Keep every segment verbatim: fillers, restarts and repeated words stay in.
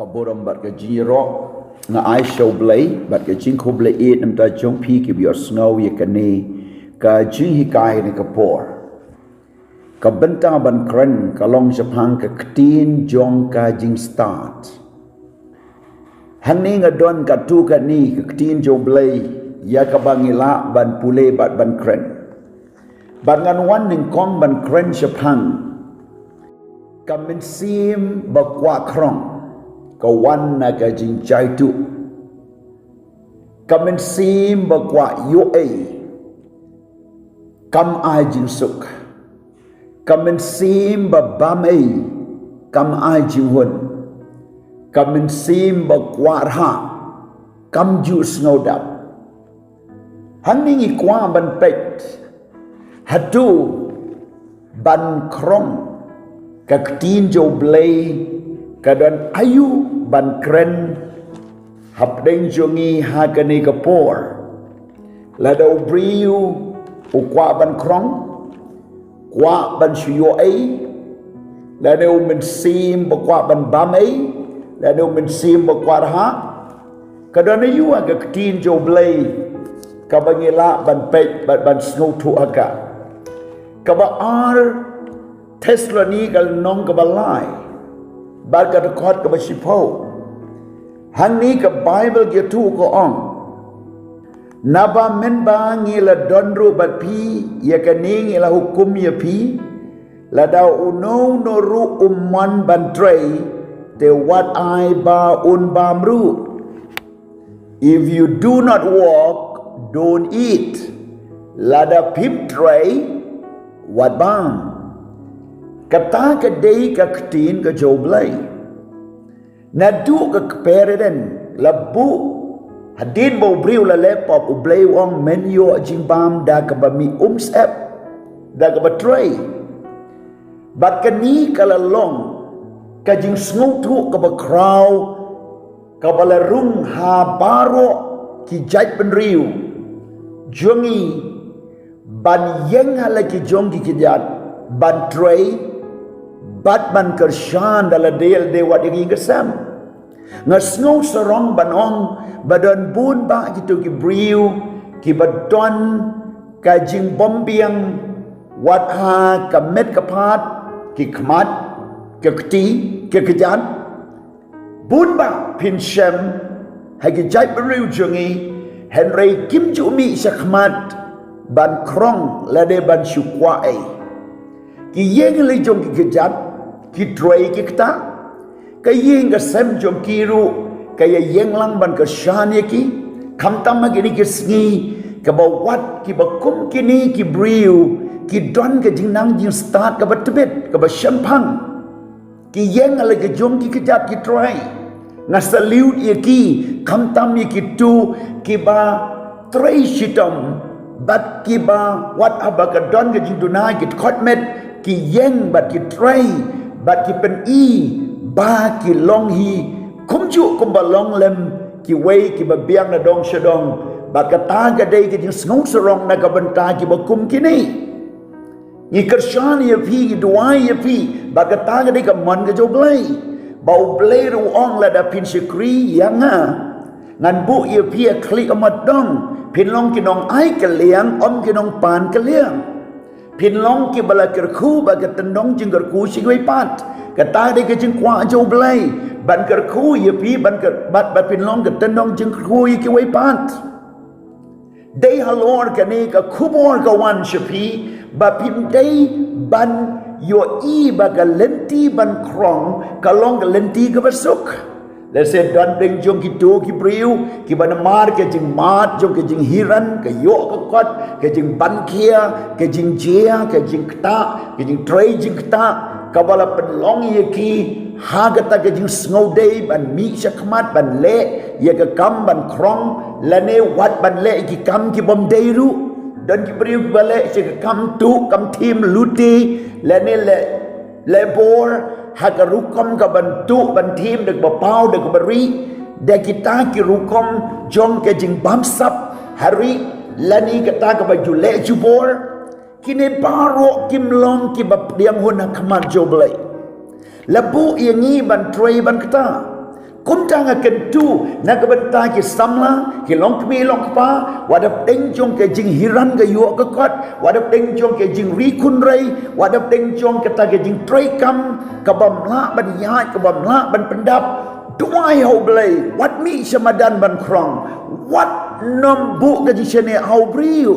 Burom bad ka jingïaroh nga ai sha U Blei bad ka jingkhublei ïa na ka bynta jong phi kiba ïohsngew ïa kane ka jinghikai ha kane ka por. Ka bynta ban kren ka long shaphang ka ktien jong ka jingstad. Hangne nga don katto katne ka ktien jong U Blei ïa kaba ngi lah ban pule bad ban kren. Bad ngan wan nyngkong ban kren shaphang ka mynsiem ba kwah khrong, ka wan na ka jingjaituh. Ka mynsiem ba kwah ïoh ei, kam ai jingsuk. Ka mynsiem ba bam ei, kam ai jinghun. Ka mynsiem ba kwah rhah, kam ju sngewdap. Hangne ngi kwah ban peit hato ban khrong ka ktien jong U Blei ka don aïu ban kren hapdeng jong ngi ha kane ka por. Lada u briew u kwah ban khrong, kwah ban shu ïoh ei, lane u mynsiem ba kwah ban bam ei, lane u mynsiem ba kwah rhah, ka don aïu ha ka ktien jong U Blei kaba ngi lah ban peit bad ban sngewthuh ha ka. Kaba ar Thessalonika lynnong kaba lai bad ka dkhot kaba shiphew. Hangne ka Baibl ka ïathuh ka ong, naba mynba ngi la don ruh bad phi, ïa kane ngi la hukum ïa phi, lada uno uno ruh um mon ban trei, te wat ai ba un bam ruh. If you do not work, don't eat. Lada phim trei, wat bam. Kata ka dei ka ktien ka jong U Blei. Naduh ka kper Eden la buh, hadien ba u briew la leh pop, U Blei u ong men ïoh jingbam da kaba mih, um sep da kaba trei. Bad kane ka la long ka jingsngewthuh kaba khraw kaba la rung ha baroh ki jaitbynriew jong ngi ban ïeng ha la ki jong ki kjat ban trei bad ban kyrshan da lade lade wat ïa ki ïing ki sem. Nga sngew sarong ban ong ba don bun bah kito ki briew kiba don ka jingbymbiang wat ha ka met ka phad, ki khmat, ka kti, ka kjat. Bun bah phin shem ha ki jaitbynriew jong ngi, hynrei kim ju mih shakhmat ban khrong lane ban shu kwah ei. Ki ïeng ha la jong ki kjat, ki trei ki ktah. Ka ïing ka sem jong ki ruh ka ïa ïeng lang ban kyrshan ïa ki. Khamtam ha kine ki sngi kaba wat kiba kum kine ki briew ki don ka jingnang jingstad kaba tbit, kaba shemphang. Ki ïeng ha la ki jong ki kjat, ki trei. Nga salute ïa ki, khamtam ïa kito kiba trei shitom bad kiba wat haba ka don ka jingduna ki dkhot met, ki ïeng bad ki trei bad ki pyni ba ki long hi kumjuh kumba long lem kiwei kiba biang na dong sha dong. Bad kata ka dei ka jingsngew sarong na ka bynta kiba kum kine. Ngi kyrshan ïa phi, ngi duwai ïa phi, bad kata ka dei ka mon ka jong U Blei. Ba U Blei ruh u ong lada phin shakri ïa nga, ngan buh ïa phi ha khlieh ummat dong. Phin long ki nongai kylliang, ym ki nongpan kylliang. Phin long kiba la kyrkhu bad ka tyndong jingkyrkhu sha kiwei pat. Kata ka dei ka jingkwah jong U Blei ban kyrkhu ïa phi, ban kyr-, bad, bad phin long ka tyndong jingkyrkhu ïa kiwei pat. Dei halor kane ka khubor ka wan sha phi ba phim dei ban ïohi ba ka lynti ban khrong ka long ka lynti kaba suk. Lehse don dang jong kito ki briew kiba namar ka jingmad jong ka jinghiran, ka ïoh ka kot, ka jingban khia, ka jingjia, ka jingktah, ka jingtrei jingktah, kaba la pynlong ïa ki ha kata ka jingsngewdei ban mih shakhmat ban leh ïa ka kam ban khrong, lane wat ban leh ïa ki kam ki bym dei ruh. Don ki briew kiba leh sha ka kam tuh kam thiem, lute, lane leh, leh bor ha ka rukom ka ban tuh ban thiem da kaba paw da kaba rieh, da kita ki rukom jong ka jingbamsap ha rieh, lane kata kaba ju leh ju bor. Kine baroh kim long kiba pdiang hun ha khmat jong U Blei. La buh ïa ngi ban trei ban ktah. Kumta nga kyntu na ka bynta ki samla, ki longkmie longkpa, wat hapdeng jong ka jinghiar ka ïoh ka kot, wat hapdeng jong ka jingri khun rei, wat hapdeng jong kata ka jingtrei kam, ka bym lah ban ïaid, ka bym lah ban pyndap. Duwai ha U Blei, wat mih sha madan ban khrong, wat nym buh ka jingshaniah ha u briew,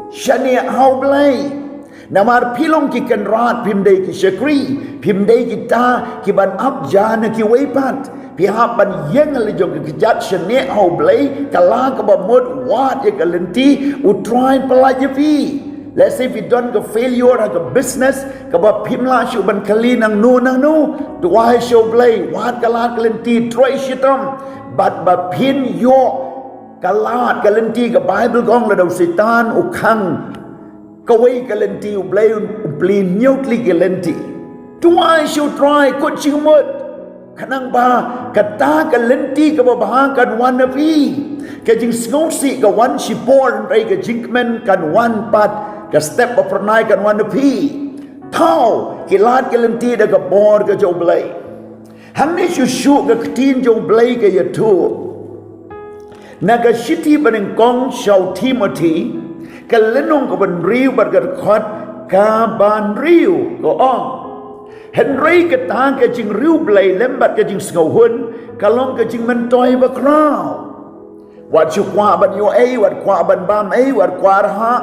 shaniah ha U Blei. Namar phi long ki kynrad, phim dei ki shakri, phim dei kita ki ban ap ja na kiwei pat. Phi hap ban ïeng la jong ka kjat, shaniah ha U Blei, ka la ka ba mut, wad ïa ka lynti, U Trai pyllait ïa phi. Let's say phi don ka failure ha ka business, ka ba phim lah shuh ban kali nangno nangno, duwai sha U Blei, wad ka lad ka lynti, trei shitom. Bad ba phin ïoh ka lad ka lynti, ka Bible ka ong lada u Soitan u khang kawei ka lynti, U Blei un plie hynñiew tylli ki lynti. Duwai sha U Trai, kut jingmut. Khnang ba kata ka lynti ka babha kan wan na phi. Ka jingsngewsih ka wan shipor, hynrei ka jingkmen kan wan pat. Ka step ba phyrnai kan wan na phi. Thaw, ki lad ki lynti da ka bor ka jong U Blei. Hangne shuh shuh ka ktien jong U Blei ka ïathuh. Na ka shithi banyngkong sha u Timothi, ka lynnong ka ba hynriew bad ka dkhot ka ba hynriew ka ong. Hynrei kata ka jingriewblei lem bad ka jingsngewhun, ka long ka jingmyntoi bakhraw. Wat shu kwah ban ïoh ei, wat kwah ban bam ei, wat kwah rhah,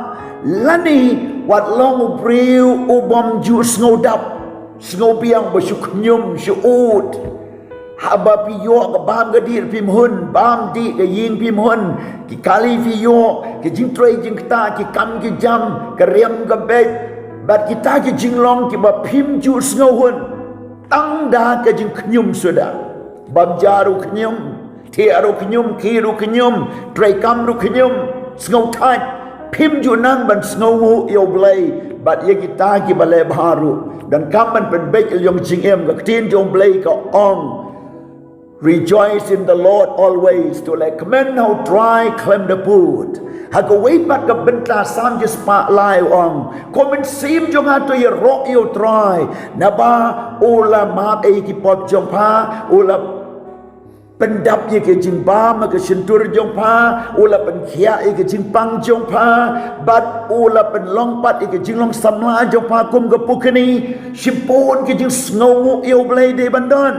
lane wat long u briew u bym ju sngewdap, sngewbiang, ba shu khñium, shu ud. Haba phi ïoh ka bam ka dih phim hun, bam dih ka ïing phim hun, ki kali phi ïoh, ki jingtrei jingktah, ki kam ki jam, ka riam ka beit, bad kita ki jinglong ki ba phim ju sngewhun. Tang da ka jingkhñium suda. Bam ja ruh khñium, thiah ruh khñium, khie ruh khñium, trei kam ruh khñium, sngewthait, phim ju nang ban sngewnguh ïa U Blei bad ïa kita ki ba leh bha ruh. Donkam ban pynbeit ïa la jong jingim, ka ktien jong U Blei ka ong, "Rejoice in the Lord always." To leh kmen ha U Trai khlem da pud. Ha kawei pat ka bynta Salm shispah lai u ong, "Ko mynsiem jong nga, to ïaroh ïa U Trai, naba u la map ei ki pop jong pha, u la pyndap ïa ka jingbam ha ka shyntur jong pha, u la pynkhiah ïa ka jingpang jong pha, bad u la pynlong pat ïa ka jinglong samla jong pha kum ka pukni." Shibun ka jingsngewnguh ïa U Blei dei ban don.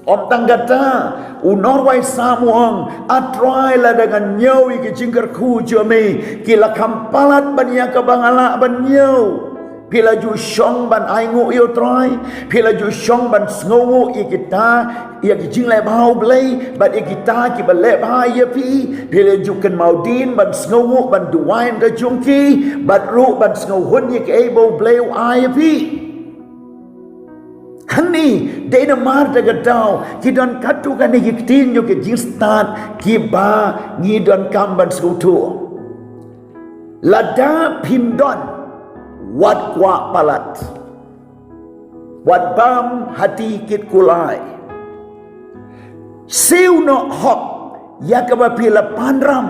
Ym tang kata, u nongrwai Salm u ong, "A Trai, lada ngan ñiew ïa ka jingkyrkhu jong me, ki la kham palat ban ïa kaba nga lah ban ñiew." Phi la ju shong ban ainguh ïa U Trai, phi la ju shong ban sngewnguh ïa kita, ïa ki jingleh bha U Blei, bad ïa kita ki ba leh bha ïa phi, phi la ju kynmaw dien ban sngewnguh, ban duwai na ka jong ki, bad ruh ban sngewhun ïa kaei ba U Blei u ai ïa phi. Hangne, dei namar da ka daw, ki don katto katne ki ktien jong ka jingstad, ki ba ngi donkam ban sngewthuh. Lada phim don, wat kwah palat. Wat bam hati kit kulai. Siew noh hok ïa kaba phi la pan ram.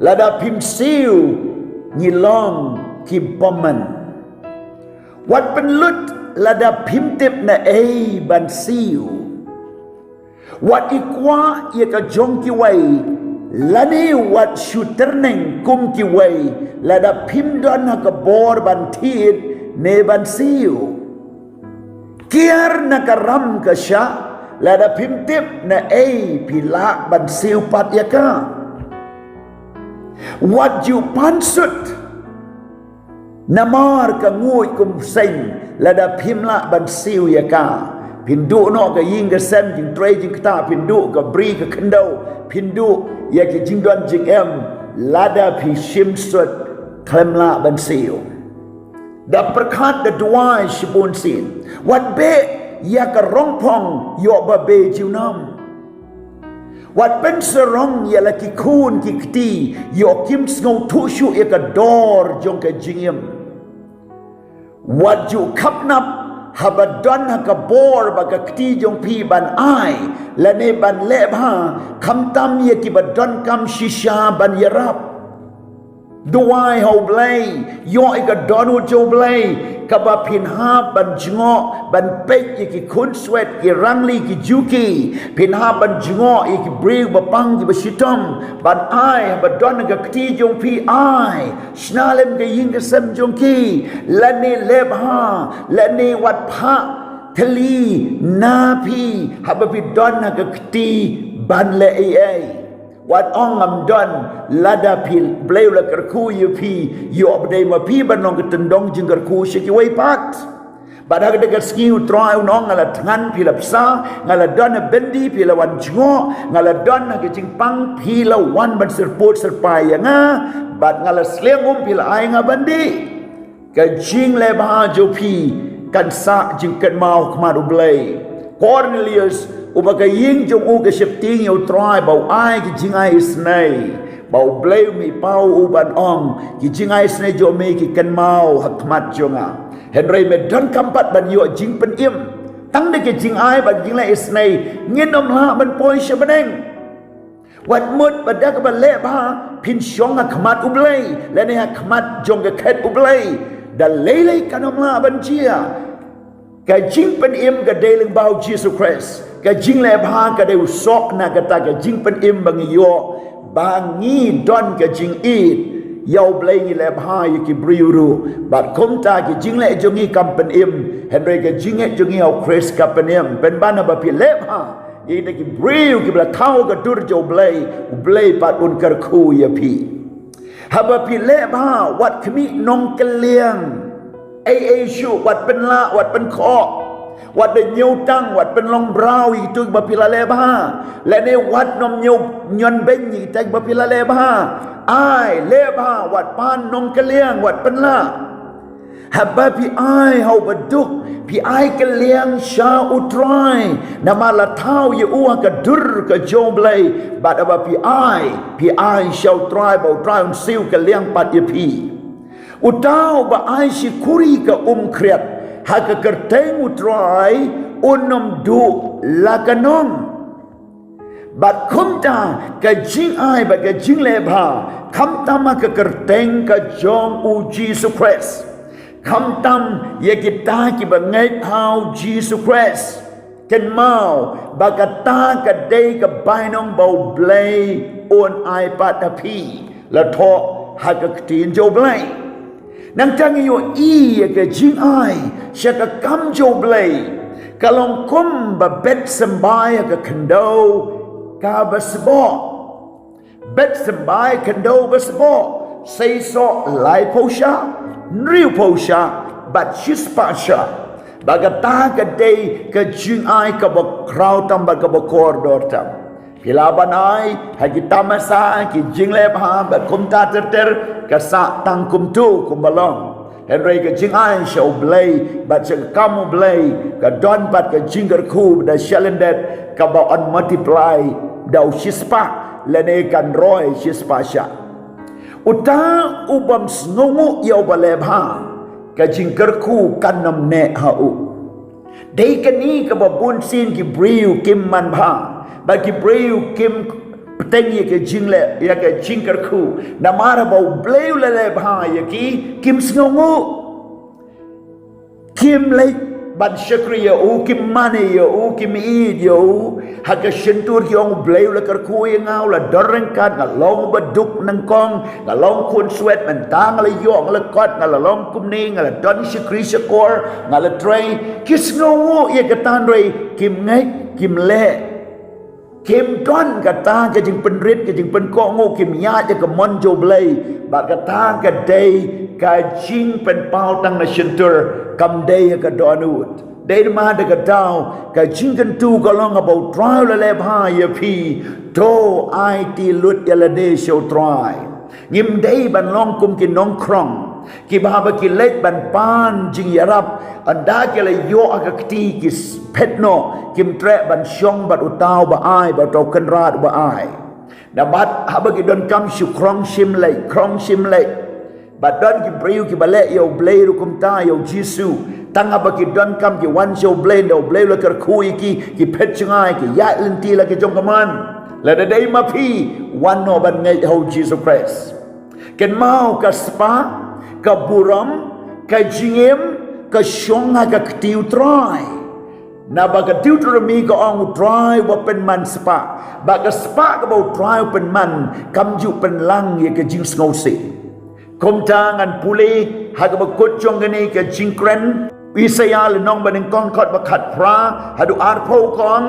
Lada phim siew, ngi long ki bymman. Wat pynlut lada phim tip naei ban siew. Wat ïa kwah ïa ka jong kiwei, lane wat shu tyrneng kum kiwei, lada phim don ha ka bor ban thied ne ban siew. Kiar na ka ram ka shah, lada phim tip naei phi lah ban siew pat ïa ka. Wat ju pansut namar ka nguid kum seng, lada phim lah ban siew ïa ka. Phin duh noh ka ïing ka sem, jingtrei jingktah, phin duh ka bri ka khyndew, phin duh ïa ki jingdon jingem, lada phi shim sut khlem lah ban siew. Da pyrkhat da duwai shibun sien. Wat beh ïa ka rongphong ïoh ba beh junom. Wat pynsarong ïa la ki khun ki kti, ïoh kim sngewthuh shuh ïa ka dor jong ka jingim. Wat ju khapnap haba don ha ka bor ba ka kti jong phi ban ai, lane ban leh bha, khamtam ïa ki ba donkam shisha ban ïarap. Duwai ha U Blei, ïoh ïa ka dohnud jong U Blei, kaba phin hap ban jngoh, ban peit ïa ki khunswet, ki rangli, ki juki, phin hap ban jngoh ïa ki briew ba pang, kiba shitom, ban ai, haba don ha ka kti jong phi, ai, shna lem ka ïing ka sem jong ki, lane leh bha, lane wat phah thylli na phi, haba phi don ha ka kti ban leh ei ei. Wat ong ngam don, lada phi, Blei u la kyrkhu ïa phi, ïoh ba dei ma phi ban long ka tyndong jingkyrkhu sha kiwei pat. Bad ha kata ka sngi U Trai un ong, nga la thngan, phi la bsa, nga la don ha byndi, phi la wan jngoh, nga la don ha ka jingpang, phi la wan ban syrpud syrpai ïa nga, bad nga la sliang um, phi la ai nga ban dih. Ka jingleh bha jong phi kan sah jingkynmaw ha khmat U Blei. Cornelius, uba ka ïing jong u ka sheptieng ïa U Trai, ba u ai ki jingai isynei, ba U Blei u mih paw u ban ong, ki jingai isynei jong me ki kynmaw ha khmat jong nga. Hynrei me donkam pat ban ïoh jingpynim. Tang da ki jingai bad ki jingleh isynei ngin ym lah ban poi sha bneng. Wat mut ba da kaba leh bha phin shong ha khmat U Blei, lane ha khmat jong ka khet U Blei, da lei lei kan ym lah ban jia. Ka jingpynim ka dei lyngba U Jisu Khrist. Ka jingleh bha ka dei u soh na kata ka jingpynim ba ngi ïoh, ba ngi don ka jingïeit ïa U Blei, ngi leh bha ïa ki briew ruh. Bad kumta ka jingleh jong ngi kam pynim, hynrei ka jingngeit jong ngi ha U Khrist ka pynim. Pynban haba phi leh bha ïa kita ki briew kiba la thaw ha ka dur jong U Blei, U Blei pat un kyrkhu ïa phi. Haba phi leh bha, wat khmih nongkylliang ei ei shuh, wat pynlah, wat pynkhoh, wat da ñiewtang, wat pynlong braw ïa kito kiba phi la leh bha, lane wat nym ñiew ñion beiñ ïa kita kiba phi la leh bha. Ai, leh bha, wat pan nongkylliang, wat pynlah. Haba phi ai ha uba duk, phi ai kylliang sha U Trai, namar la thaw ïa u ha ka dur ka jong U Blei. Bad haba phi ai, phi ai sha U Trai, ba U Trai un siew kylliang pat ïa phi. Uta uba ai shi khuri ka um khriat ha ka kyrteng U Trai, un ym duh la ka nong. Bad kumta ka jingai bad ka jingleh bha, khamtam ha ka kyrteng ka jong U Jisu Khrist, khamtam ïa kita kiba ngeit ha U Jisu Khrist. Kynmaw ba kata ka dei ka bainong ba U Blei un ai pat ha phi, la thoh ha ka ktien jong U Blei. Nangta ngi ïohi ïa ka jingai sha ka kam jong U Blei, ka long kumba bet symbai ha ka khyndew kaba sboh. Bet symbai khyndew ba sboh, seisoh laiphew shah, hynriewphew shah, bad shispah shah. Ba kata ka dei ka jingai kaba khraw tam bad kaba kordor tam. Phi lah ban ai ha ki tamasa, ki jingleh bha, bad kumta ter ter, ka sah tang kumto kumba long. Hynrei ka jingai sha U Blei bad sha ka kam U Blei, ka don pat ka jingkyrkhu da shalyndet, kaba yn multiply da u shispah, lane kan roi shispah shah. Uta u bym sngewnguh ïa uba leh bha, ka jingkyrkhu kan ym neh ha u. Dei kane kaba bun sien ki briew kim man bha, bad ki briew kim bteng ïa ka jingleh, ïa ka jingkyrkhu. Namar ba U Blei u la leh bha ïa ki, kim sngewnguh. Kim leit ban shakri ïa u, kim mane ïa u, kim ïeit ïa u. Ha ka shyntur ki ong, U Blei u la kyrkhu ïa nga, u la don ryngkat, nga long uba duk nyngkong, nga long khun swet, mynta nga la ïoh, nga la kot, nga la long kumne, nga la don shakri shakor, nga la trei. Ki sngewnguh ïa kata hynrei kim ngeit, kim leh. Kim don kata ka jingpynrit, ka jingpynkohnguh, kim ïaid ïa ka mon jong U Blei. Bad kata ka dei ka jingpynpaw tang na shyntur, kam dei ha ka dohnud. Dei namar da ka daw, ka jingkyntu ka long, haba U Trai u la leh bha ïa phi, to aiti lut ïa lade sha U Trai. Ngim dei ban long kum ki nongkhrong kiba haba ki leit ban pan jingïarap, ynda ki la ïoh ha ka kti ki s-, phet noh, kim treh ban shong bad uta uba ai, bad uta u kynrad uba ai. Namar haba ki donkam shu khrong shim leit, khrong shim leit. Bad don ki briew kiba leh ïa U Blei ruh kumta, ïa U Jisu. Tang haba ki donkam ki wan sha U Blei, ynda U Blei u la kyrkhu ïa ki, ki phet jngai, ki ïaid lynti la ki jong ka mon. Lada dei ma phi, wan noh ban ngeit ha U Jisu Khrist. Kynmaw ka spah, ka burom, ka jingim, ka shong ha ka kti U Trai. Naba ka Deuteronomi ka ong U Trai uba pynman spah. Bad ka spah kaba U Trai u pynman kam ju pynlang ïa ka jingsngewsih. Kumta ngan pule ha kaba kut jong kane ka jingkren Isaïah lynnong ba nyngkong dkhot ba khatphra haduh arphew ka ong.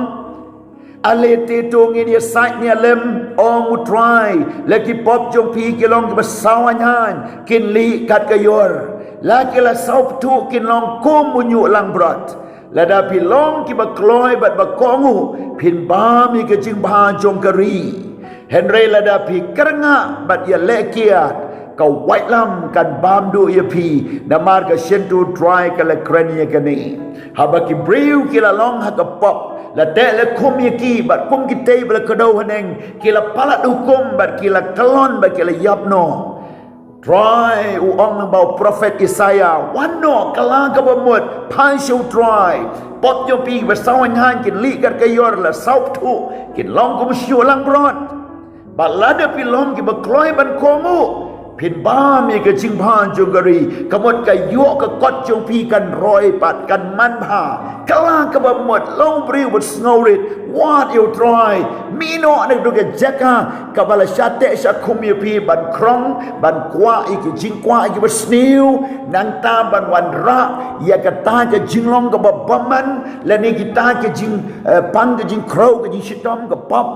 Ale te to ngin ïasaid ïalem, ong U Trai, la ki pop jong phi ki long kiba saw haiñ haiñ, kin lieh kat ka ïor. La ki la saw pthuh kin long kum u ñiuh langbrot. Lada phi long kiba kloi bad ba kohnguh, phin bam ïa ka jingbha jong ka ri. Hynrei lada phi kyrngah bad ïaleh kiad, ka waitlam kan bam duh ïa phi, namar ka shyntur U Trai ka la kren ïa kane. Haba ki briew ki la long ha ka pop, la teh la khum ïa ki, bad kum kitei ba la kdew haneng, ki la palat hukum, bad ki la kyllon, bad ki la ïap noh. Trai u ong lyngba u prophet Isaïah, wan noh, kylla kaba mut, phai sha U Trai. Pop jong phi ba saw haiñ haiñ kin lieh kat ka ïor, la saw pthuh kin long kum u ñiuh langbrot. Bad lada phi long kiba kloi ban kohnguh, phin bam ïa ka jingbha jong ka ri. Ka mut ka ïoh ka kot jong phi kan roi bad kan manbha. Kylla kaba mut, long u briew ba sngewrit, wad ïa U Trai. Mih noh na kata ka jaka kaba la shah teh shah khum ïa phi ban krong, ban kwah ïa ki jingkwah ïa kiba sniew, nangta ban wanrah ïa kata ka jinglong kaba bymman, lane kita ka jing, eh, pang ka jingkhrew, ka jingshitom, ka pop,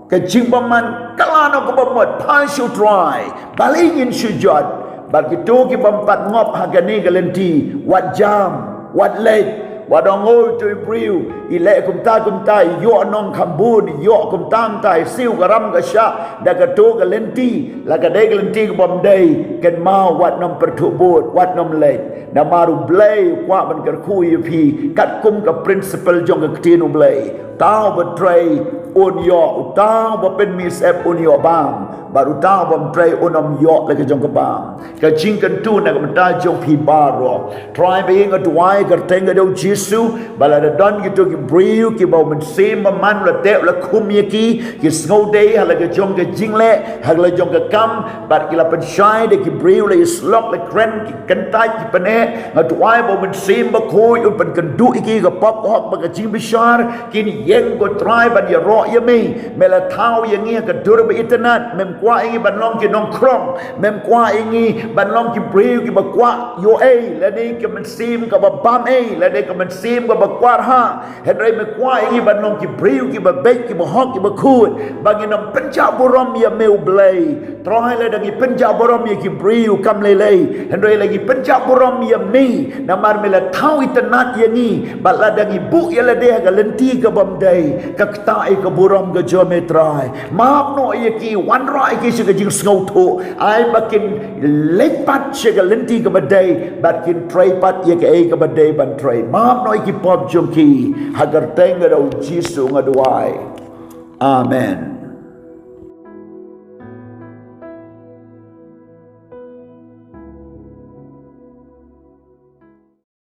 ka jingbymman, kylla noh kaba mut, phai sha U Trai. Balei ngin shu jot? Bad kito ki bym pat ngop ha kane ka lynti, wat jam, wat leit, wat ong, oi, to i briew i leh kumta kumta, i ïoh nongkham bun, i ïoh kumta kumta, i siew ka ram ka shah da kato ka lynti. La ka dei ka lynti ka bym dei, kynmaw, wat nym pyrthuh bud, wat nym leit. Namar U Blei u kwah ban kyrkhu ïa phi katkum ka principle jong ka ktien U Blei. Uta uba trei un ïoh, uta uba pynmih syep un ïoh bam, bad uta u bym trei un ym ïoh la ka jong ka bam. Ka jingkyntu na ka bynta jong phi baroh. Trai ba ïeit, nga duwai ha ka kyrteng ka jong U Jisu, ba lada don kito ki briew kiba U Mynsiem Bakhuid u la teh u la khum ïa ki, ki sngewdei ha la ka jong ka jingleh, ha la ka jong ka kam, bad ki la pynshai da ki briew, la ïasyllok, la kren, ki kyntait, ki pyneh, nga duwai ba U Mynsiem Bakhuid un pynkynduh ïa ki ha ka pop ka hok bad ka jingbishar, kin ïeng, ko Trai, ban ïaroh ïa me. Me la thaw ïa ngi ha ka dur ba itynnad, mem kwah ïa ngi ban long ki nongkhrong, mem kwah ïa ngi ban long ki briew kiba kwah ïoh ei, lane ka mynsiem kaba bam ei, lane ka mynsiem kaba kwah ha. Hynrei me kwah ïa ngi ban long ki briew kiba beit, kiba hok, kiba khuid, ba ngin ym pynjah burom ïa me U Blei. Trai, lada ngi pynjah burom ïa ki briew kam lei lei, hynrei la ngi pynjah burom ïa me, namar me la thaw itynnad ïa ngi. Bad lada ngi buh ïa lade ha ka lynti ka bym dei, ka ktah ïa ka burom ka jong me Trai. Map noh ïa ki, wanrah ïa ki sha ka jingsngewthuh, ai ba kin leit pat sha ka lynti kaba dei, bad kin trei pat ïa kaei kaba dei ban trei. Map noh ïa ki pop jong ki, ha ka kyrteng ka jong U Jisu nga duwai. Amen.